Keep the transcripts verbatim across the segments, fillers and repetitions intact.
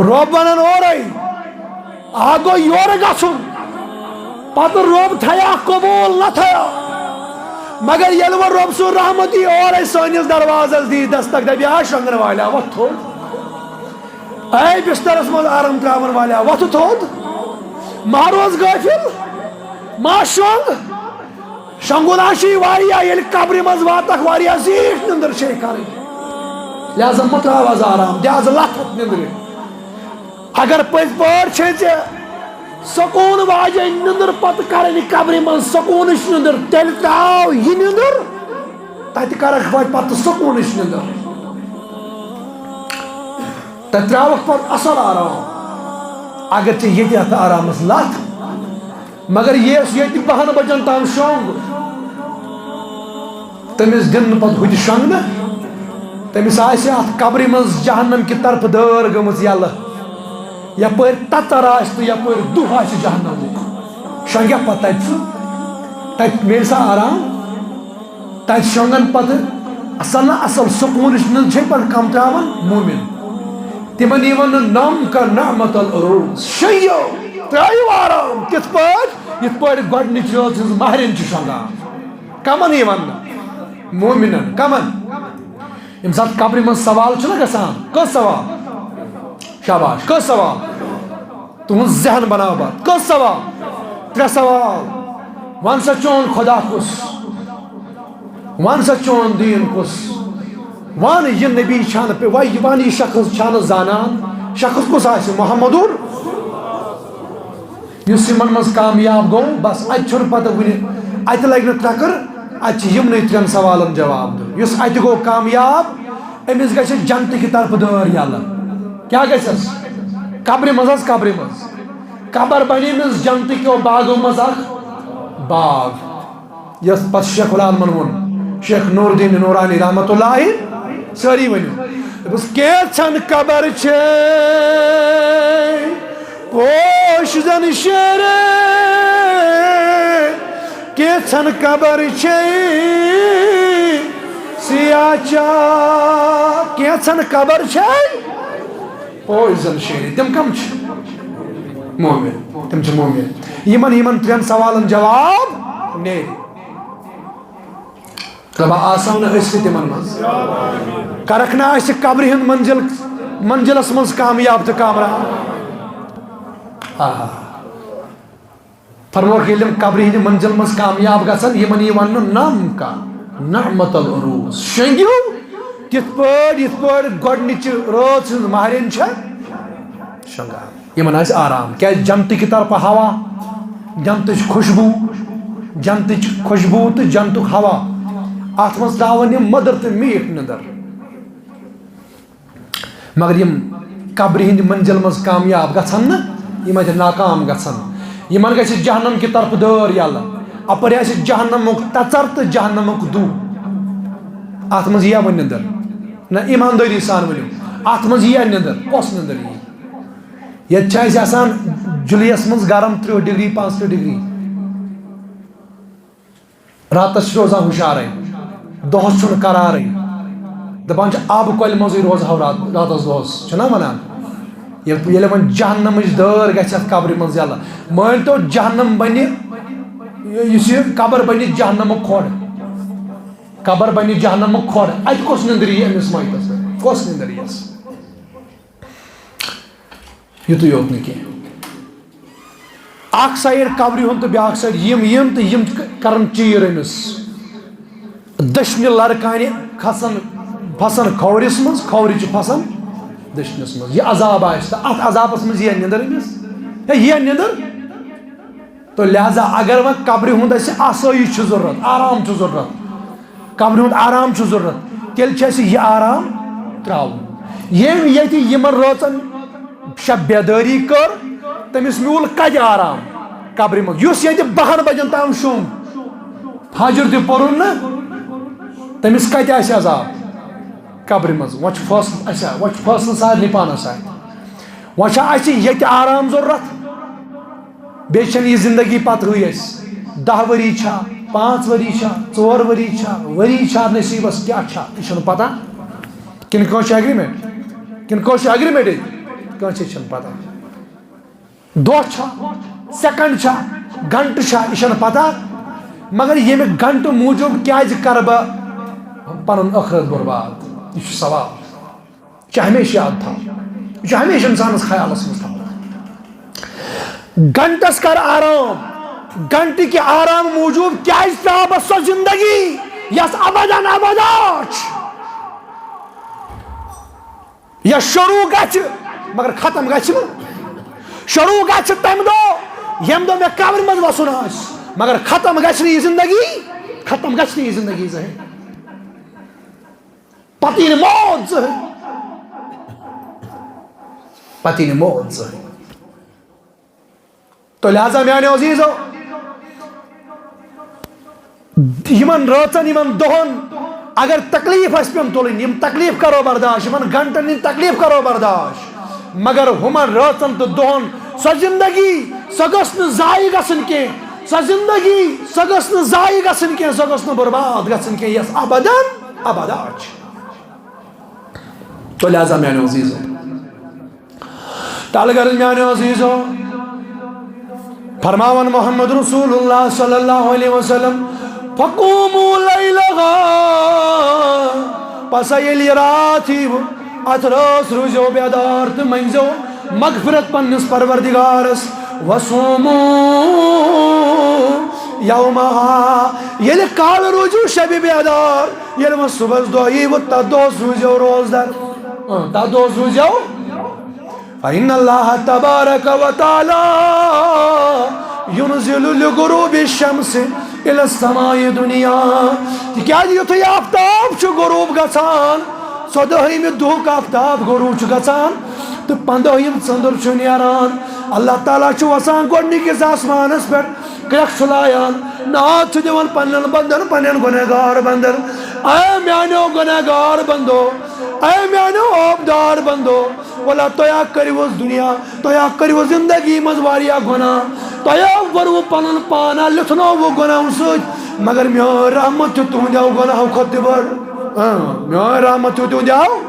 رۄب ونان اورے، اکھ گوٚو یورٕ گژھُن، پتہٕ رۄب تھیا قبول نہ تھیا۔ مگر ییٚلہِ وۄنۍ رۄب سُنٛد رحمت یی اورے سٲنِس دروازس دی دستک، دپہِ، آ شۄنٛگن والیا وۄتھ تھوٚد، اے بسترس منٛز آرام تراون والیا وۄتھ تھوٚد، مہ روز غٲفل، مہ شۄنٛگ۔ شۄنٛگُن ہا چھُے واریاہ، ییٚلہِ قبرِ منٛز واتکھ، واریاہ زیٖٹھ نِندٕر چھے کَرٕنۍ۔ لہذا مہٕ ترٛاو از آرام، دِ از لَتھ نِندرِ۔ اگر پٔزۍ پٲٹھۍ چھے ژےٚ سکوٗن واجیٚنۍ نِندٕر پتہٕ کَرٕنۍ قبرِ منٛز سکوٗنٕچ نِندٕر، تیٚلہِ ترٛاو یہِ نِندٕر، تَتہِ کَرکھ وۄنۍ پتہٕ سکوٗنٕچ نِندٕر۔ تَتہِ ترٛاوَکھ پتہٕ اَصٕل آرام۔ اگر ژےٚ ییٚتہِ اَتھ آرامَس لَتھ، مگر یُس ییٚتہِ بَہَن بَجَن تام شۄنٛگ، تٔمِس دِن نہٕ پَتہٕ ہُتہِ شۄنٛگنہٕ۔ تٔمِس آسہِ اَتھ قبرِ منٛز جہنم کہِ طرفہٕ دٲر گٔمٕژ یَلہٕ۔ یَپٲرۍ تَژَر آسہِ تہٕ یَپٲرۍ دُہ آسہِ جہنمُک۔ شۄنٛگیٛا پَتہٕ تَتہِ سُہ؟ تَتہِ میلہِ سا آرام؟ تَتہِ شۄنٛگَن پَتہٕ اَصٕل نہ اَصٕل سکوٗنٕچ نِنٛد چھے پَتہٕ کَم ترٛاوان مومِن۔ تِمَن یِوان نہٕ نَم کا نعمت العروس۔ شۄنٛگِو، ترٛٲیِو آرام۔ کِتھ پٲٹھۍ؟ یِتھ پٲٹھۍ گۄڈٕنِچ رٲژ ہٕنٛز مَہرِنۍ چھِ شۄنٛگان۔ کَمَن یِوان نہٕ؟ مومِنَن۔ کَمَن؟ ییٚمہِ ساتہٕ قبرِ منٛز سوال چھُنہ گژھان، کٔژ سوال؟ شاباش، کٔژ سوال؟ تُہُنٛد ذہن بناو بہٕ۔ کٔژ سوال؟ ترٛےٚ سوال۔ وَن سا، چون خۄدا کُس؟ وَن سا، چون دیٖن کُس؟ وَن، یہِ نبی چھا نہٕ پے-، وَ-، وَن، یہِ شخص چھا نہٕ زانان؟ شخص کُس آسہِ؟ محمدُر۔ یُس یِمن منٛز کامیاب گوٚو، بس، اتہِ چھُنہٕ پتہٕ وُنہِ، اتہِ لگہِ نہٕ ترٛکر، اتہِ چھِ یِمنٕے ترٛٮ۪ن سوالن جواب دیُن۔ یُس اتہِ گوٚو کامیاب، أمِس گژھِ جنتہٕ کہِ طرفہٕ دٲر یَلہٕ۔ کیٛاہ گژھٮ۪س؟ قبرِ منٛز حظ، قبرِ منٛز۔ قبر بنہِ أمِس جنتہٕ کیو باغو منٛز اکھ باغ۔ یۄس پتہٕ شیخ العالمن ووٚن، شیخ نور الدین نورانی رحمت اللہ، سٲری ؤنِو۔ دوٚپُس، کینٛژھن قبر چھے پوش زن شیرے، کینٛژھن قبر چھے سیاہ چاہ، کینٛژھن قبر چھے پوش زن شیرے۔ تِم کم چھِ؟ مومن۔ تِم چھِ مومن۔ یِمن، یِمن ترٛٮ۪ن سوالن جواب نیرِ۔ دَپان آسو نہٕ أسۍ تہِ تِمن منٛز۔ کرکھ نہ اَسہِ قبرِ ہُنٛد منزل، منزلس منٛز کامیاب تہٕ کامران۔ آہا۔ فرموکھ، ییٚلہِ یِم قبرِ ہٕنٛدِ منزل منٛز کامیاب گژھن، یِمن یِوان نہٕ نم کا نعمت العروس۔ شۄنٛگِو تِتھ پٲٹھۍ، یِتھ پٲٹھۍ گۄڈٕنِچہِ رٲژ ہٕنٛز مہرِنۍ چھےٚ شۄنٛگان۔ یِمن آسہِ آرام۔ کیٛازِ؟ جنتٕکہِ طرفہٕ ہوا، جنتٕچ خوشبو، جنتٕچ خوشبو تہٕ جنتُک ہوا۔ اَتھ منٛز ترٛاوَن یِم مٔدٕر تہٕ میٖٹھ نِندٕر۔ مگر یِم قبرِ ہِنٛدِ منزِل منٛز کامیاب گژھن نہٕ، یِم اَتہِ ناکام گژھن۔ یِمن گژھِ جہنم کہِ طرفہٕ دٲر یَلہٕ۔ اَپٲرۍ آسہِ جہنمُک تَژَر تہٕ جہنمُک دُہ۔ اَتھ منٛز یِیا وۄنۍ نِندٕر؟ نہ، ایٖماندٲری سان ؤنِو، اَتھ منٛز یِیا نِندٕر؟ کۄس نِندٕر یی؟ ییٚتہِ چھِ اَسہِ آسان جُلیَس منٛز گرم تٕرٛہ ڈگری، پانٛژتٕرٛہ ڈگری۔ راتس چھِ روزان ہُشارے، دۄہس چھُنہٕ قرارٕے۔ دپان چھِ، آبہٕ کۄلہِ منٛزٕے روزہو رات-، راتس دۄہس، چھِنہ ونان؟ ییٚلہِ، ییٚلہِ وۄنۍ جہنمٕچ دٲر گژھِ اتھ قبرِ منٛز یلہٕ، مٲنۍ تو جہنم بنہِ، یُس یہِ قبر بنہِ جہنمُک کھۄڈ، قبر بنہِ جہنمُک کھۄڈ، اتہِ کۄس نِندٕر یی أمِس مٲیتس؟ کۄس نِندٕر یِیَس؟ یُتُے یوت نہٕ کینٛہہ۔ اکھ سایڈ قبرِ ہُنٛد تہٕ بیٛاکھ سایڈ یِم یِن تہٕ یِم ک-، کرن چیٖر أمِس۔ دٔچھنہِ لرٕ کانہِ کھسن، پھسن کھوورِس منٛز، کھوورِ چھِ پھسان دٔچھنِس منٛز۔ یہِ عذاب آسہِ تہٕ اتھ عذابس منٛز یِیَن نِندٕر أمِس؟ ہے، یِیَن نِندٕر؟ تو لہذا اگر وۄنۍ قبرِ ہُنٛد اَسہِ آسٲیِش چھُ ضروٗرت، آرام چھُ ضروٗرت، قبرِ ہُنٛد آرام چھُ ضروٗرت، تیٚلہِ چھُ اَسہِ یہِ آرام ترٛاوُن۔ ییٚمۍ ییٚتہِ یِمن رٲژن شب بیدٲری کٔر، تٔمِس میوٗل کَتہِ آرام؟ قبرِ منٛز۔ یُس ییٚتہِ بَہَن بجن تام شوٚنٛگ، فجر تہِ پوٚرُن نہٕ، تٔمِس کَتہِ آسہِ عذاب؟ قبرِ منٛز۔ وۄنۍ چھُ فٲصلہٕ اَسہِ، وۄنۍ چھُ فٲصلہٕ سارنٕے پانَس اَتھِ۔ وۄنۍ چھا اَسہِ ییٚتہِ آرام ضروٗرت؟ بیٚیہِ چھَنہٕ یہِ زندگی پَتہٕ ہٕے اَسہِ۔ دَہ ؤری چھا، پانٛژھ ؤری چھا، ژور ؤری چھا، ؤری چھا نصیٖبَس، کیٛاہ چھا، یہِ چھَنہٕ پَتہ۔ کِنہٕ کٲنٛسہِ چھِ agreement؟ کِنہٕ کٲنٛسہِ چھِ agreement ییٚتہِ؟ کٲنٛسے چھَنہٕ پتہ۔ دۄہ چھا، سیکنڈ چھا، گھنٹہٕ چھا، یہِ چھَنہٕ پتہ۔ مگر ییٚمہِ گھنٹہٕ موٗجوٗب کیٛازِ کرٕ بہٕ پنُن ٲخرت برباد؟ یہِ چھُ سوال۔ یہِ چھُ ہمیشہِ یاد تھاوُن۔ یہِ چھُ ہمیشہِ اِنسانَس خیالَس منٛز تھاوُن۔ گھنٹَس کر آرام۔ گھنٹہٕ کہِ آرام موٗجوٗب کیٛازِ ترٛاوٕ بہٕ سۄ زندگی یۄس ابداً ابدا چھِ؟ یا شروع گژھِ، مگر ختم گژھِ نہٕ۔ شروع گژھِ تمہِ دۄہ، ییٚمہِ دۄہ مےٚ قبرِ منٛز وسُن آسہِ، مگر ختم گژھِ نہٕ یہِ زندگی، ختم گژھِ نہٕ یہِ زندگی زٕہٕنۍ۔ پتہٕ یی نہٕ موت زٕہٕنۍ۔ پتہٕ یی نہٕ موت زٕہٕنۍ۔ تو لہذا میانیو عزیزو، یِمن رٲژن، یِمن دۄہن اگر تکلیف آسہِ پیوٚن تُلٕنۍ، یِم تکلیف کرو برداشت، یِمن گھنٹن ہٕنٛدۍ تکلیف کرو برداشت، مگر ہُمن رٲژن تہٕ دۄہن سۄ زندگی، سۄ گٔژھ نہٕ ضایع گژھٕنۍ کینٛہہ۔ سۄ زندگی، سۄ گٔژھ نہٕ ضایع گژھٕنۍ کینٛہہ، سۄ گٔژھ نہٕ برباد گژھٕنۍ کینٛہہ، یۄس ابداً ابدا چھِ۔ تو لہذا میانیو عزیزو، تلہٕ غرض میانیو عزیزو، فرماوان محمد رسول اللہ صلی اللہ علیہ وسلم، فقوموا لیلہا، پسا ییٚلہِ یہِ راتھ ییٖوٕ، اتھ رٲژ روٗزیو بیدار تہٕ منٛگزیو مغفرت پننِس پروردگارس، وصوموا یومہا، ییٚلہِ کالہٕ روٗزِو شبِ بیدار، ییٚلہِ وۄنۍ صُبحس دۄہ ییٖوٕ، تتھ دۄہس روٗزیو روزدر، اۭں، تتھ دۄہس روٗزیو۔ فإن اللہ تبارک و تعالیٰ ينزل لغروب الشمس إلى السماء الدنيا۔ تِکیٛازِ یُتھُے آفتاب چھُ غروب گژھان، ژۄدٲہِمہِ دۄہُک آفتاب غروب چھُ گژھان تہٕ پنٛدٲہِم ژٔنٛدٕر چھُ نیران، اللہ تعالیٰ چھُ وسان گۄڈٕنِکِس آسمانس پٮ۪ٹھ، کرٛٮ۪کھ چھُ لایان، ناد چھُ دِوان پنٛنٮ۪ن بندن، پنٛنٮ۪ن گۄنہگار بندن، اے میٛانیو گۄنہگار بندو، اے میٛانیو عٲبدار بندو، ولا تۄہہِ ہا کٔرِوُس دُنیا، تۄہہِ ہا کٔرِوُس زندگی منٛز واریاہ گۄناہ، تۄہہِ ہا ووٚروُ پنُن پان، ہا لِتھنووُ گۄناہو سۭتۍ، مگر میٲنۍ رحمت چھِ تُہنٛدیو گۄناہو کھۄتہٕ تہِ بٔڑ۔ اۭں، میٲنۍ رحمت چھِ تُہنٛدیو۔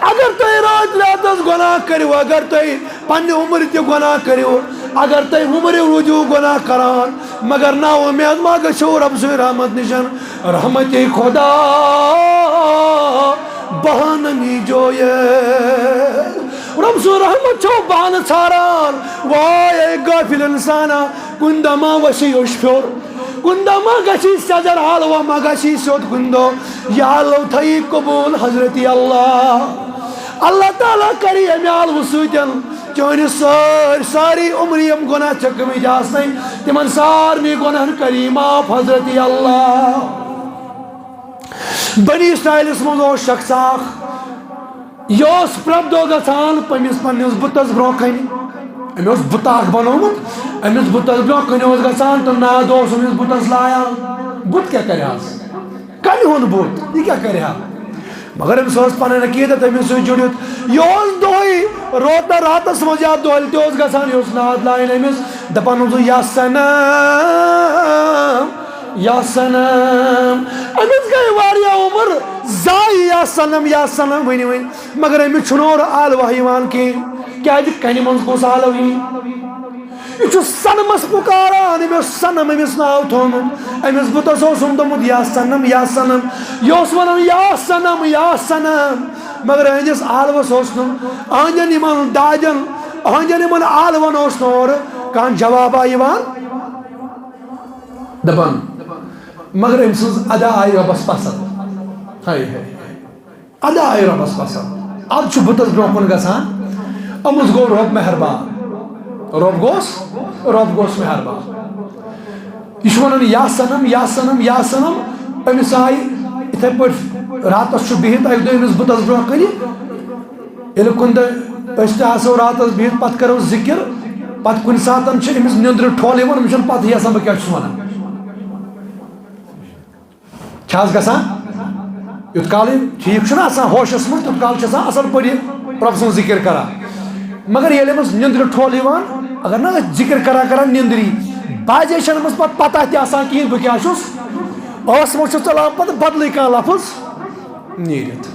اگر تۄہہِ رٲتۍ راتس گۄناہ کٔرِو، اگر تۄہہِ پننہِ عمرِ تہِ گۄناہ کٔرِو، اگر تۄہہِ عمرِ روٗدِو گۄناہ کران، مگر نا اُمید ما گٔژھِو رۄب سٕنٛدِ رحمت نِشن۔ رحمت خدا بہانہٕ نیٖجو یہِ۔ رۄب سُنٛد رحمت چھو بہانہٕ ژھاران۔ واے اے غافل انسانا، کُنہِ دۄہ ما وَسی اوٚش پھیوٚر؟ کُنہِ دۄہ ما گژھی سیٚزر حالوا ما گژھی سیوٚد کُنہِ دۄہ؟ یہِ حالو تھایی قبول حضرت اللہ۔ اللہ تعالیٰ کری اَمہِ حالوٕ سۭتۍ چٲنِس سٲرۍ، ساری عمرِ یِم گۄناہ چھٔکمٕتۍ آسنَے، تِمن سارنٕے گۄناہن کری معاف حضرت اللہ۔ بنی اسرائیلس منٛز اوس شخص اکھ، یہِ اوس پرٛٮ۪تھ دۄہ گژھان پننِس، پننِس بُتس برونٛہہ کنہِ۔ أمۍ اوس بُت اکھ بنومُت، أمِس بُتس برونٛہہ کنہِ اوس گژھان تہٕ ناد اوس أمِس بُتس لایان۔ بُت کیٛاہ کرِ آز؟ کنہِ ہُنٛد بُت، یہِ کیٛاہ کرِ ہا؟ مگر أمِس اوس پنٕنۍ عقیدت أمِس سۭتۍ جُڑِتھ۔ یہِ اوس دۄہے روتہ راتس منٛز یا دۄہلہِ تہِ اوس گژھان، یہِ اوس ناد لاین أمِس، دپان اوس، یا صنم، یا صنم۔ أمِس گٔے واریاہ عمر ضایع، یا صنم، یا صنم ؤنۍ ؤنۍ، مگر أمِس چھُنہٕ اورٕ آلوہ یِوان کینٛہہ۔ کیٛازِ؟ کنہِ منٛز کُس آلو یی؟ یہِ چھُ صنمس پُکاران، أمۍ اوس صنم أمِس ناو تھوٚومُت، أمِس بُتس اوسُم دوٚپمُت، یا صنم، یا صنم۔ یہِ اوس ونان، یا صنم، یا صنم، مگر أہنٛدِس آلوس اوس نہٕ، أہنٛدٮ۪ن یِمن دادٮ۪ن، أہنٛدٮ۪ن یِمن آلون اوس نہٕ اورٕ کانٛہہ جوابا یِوان۔ دپان، مگر أمۍ سٕنٛز ادا آیہِ رۄبس پسند۔ ہاے ہاے۔ ادا آیہِ رۄبس پسند۔ ادٕ چھُ بُتس برونٛہہ کُن گژھان، أمِس گوٚو رۄب مہربان۔ رۄب گوٚس، رۄب گوٚس مہربان۔ یہِ چھُ ونان، یا صنم، یا صنم، یا صنم۔ أمِس آیہِ یِتھے پٲٹھۍ، راتس چھُ بِہِتھ اکہِ دۄہ أمِس بُتس برونٛہہ کنہِ۔ ییٚلہِ کُنہِ دۄہ أسۍ تہِ آسو راتس بِہِتھ، پتہٕ کرو ذِکِر، پتہٕ کُنہِ ساتن چھِ أمِس نیٚنٛدرِ ٹھۄل یِوان، أمِس چھُنہٕ پتہٕے آسان بہٕ کیٛاہ چھُس ونان۔ چھا حظ گژھان؟ یُتھ کال یہِ ٹھیٖک چھُنہٕ آسان ہوشس منٛز، تیُتھ کال چھُ آسان اصل پٲٹھۍ یہِ رۄب سُنٛد ذِکِر کران۔ مگر ییٚلہِ أمِس نیٚنٛدرِ ٹھۄل یِوان، اگر نہ أسۍ ذِکِر کران کران نیٚنٛدری، بعضے چھَنہٕ أمِس پتہٕ پتہ تہِ آسان کِہیٖنۍ بہٕ کیٛاہ چھُس، ٲسہٕ منٛز چھُ ژلان پتہٕ بدلٕے کانٛہہ لفظ نیٖرِتھ۔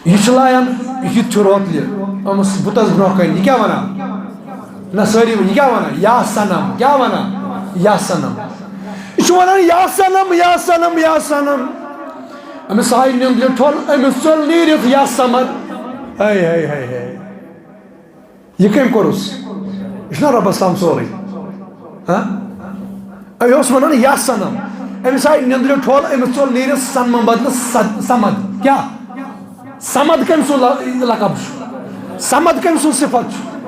یہِ چھُ لایان، یہِ تہِ چھُ روتلہِ أمِس بُتس برونٛہہ کنہِ۔ یہِ کیٛاہ ونان؟ نہ، سٲری ؤنِو، یہِ کیٛاہ ونان؟ یا صنم، کیٛاہ ونان؟ یا صنم۔ یہِ چھُ ونان، یا صنم، یا صنم، یا صنم۔ أمِس آیہِ نیٚنٛدرِ ٹھۄل، أمِس ژوٚل نیٖرِتھ یا صمد۔ ہے، ہے، ہے، ہے۔ یہِ کٔمۍ کوٚرُس؟ یہِ چھُنہ رۄبَس تام سورُے؟ ہاں؟ أمۍ اوس وَنان، یا صنم۔ أمِس آیہِ نیٚنٛدرِ ٹھۄل، أمِس ژوٚل نیٖرِتھ صنمہٕ بدلہٕ صد-، صمد۔ کیٛاہ؟ صمد کٔمۍ سُنٛد ل-، لقب چھُ؟ صمد کٔمۍ سُنٛد صفت چھُ؟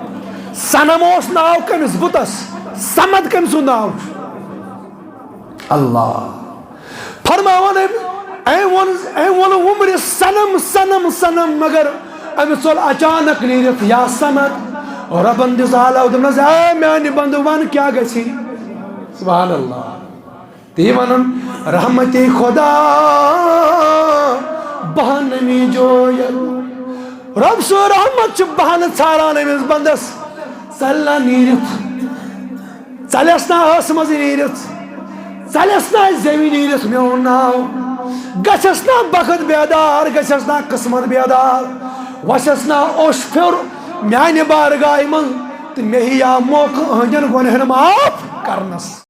صنم اوس ناو کٔمِس بُتَس؟ صمد کٔمۍ سُنٛد ناو چھُ؟ اللہ۔ فرماوان أمۍ، أمۍ ووٚن، أمۍ ووٚن وُمرِ، صنم، صنم، صنم، مگر أمِس ژوٚل اچانک نیٖرِتھ یا صمد۔ رۄبن دِژ آلو، دوٚپنس، اے میانہِ بندٕ، ون کیٛاہ گژھی؟ سبحان اللہ۔ تی ونان، رحمتی خدا بہانہٕ نمی جوید۔ رۄب سُنٛد رحمت چھُ بہانہٕ ژھاران أمِس بندس۔ ژلنا نیٖرِتھ، ژلٮ۪س نا ٲسہٕ منٛز نیٖرِتھ، ژلٮ۪س نا زیوِ نیٖرِتھ میون ناو، گژھٮ۪س نا بخت بیدار، گژھٮ۪س نا قسمت بیدار، وسٮ۪س نا اوٚش پھیُر میانہِ بارگاہہِ منٛز، تہٕ مےٚ ہیا موقعہٕ أہنٛدٮ۪ن گۄنہن معاف کرنس۔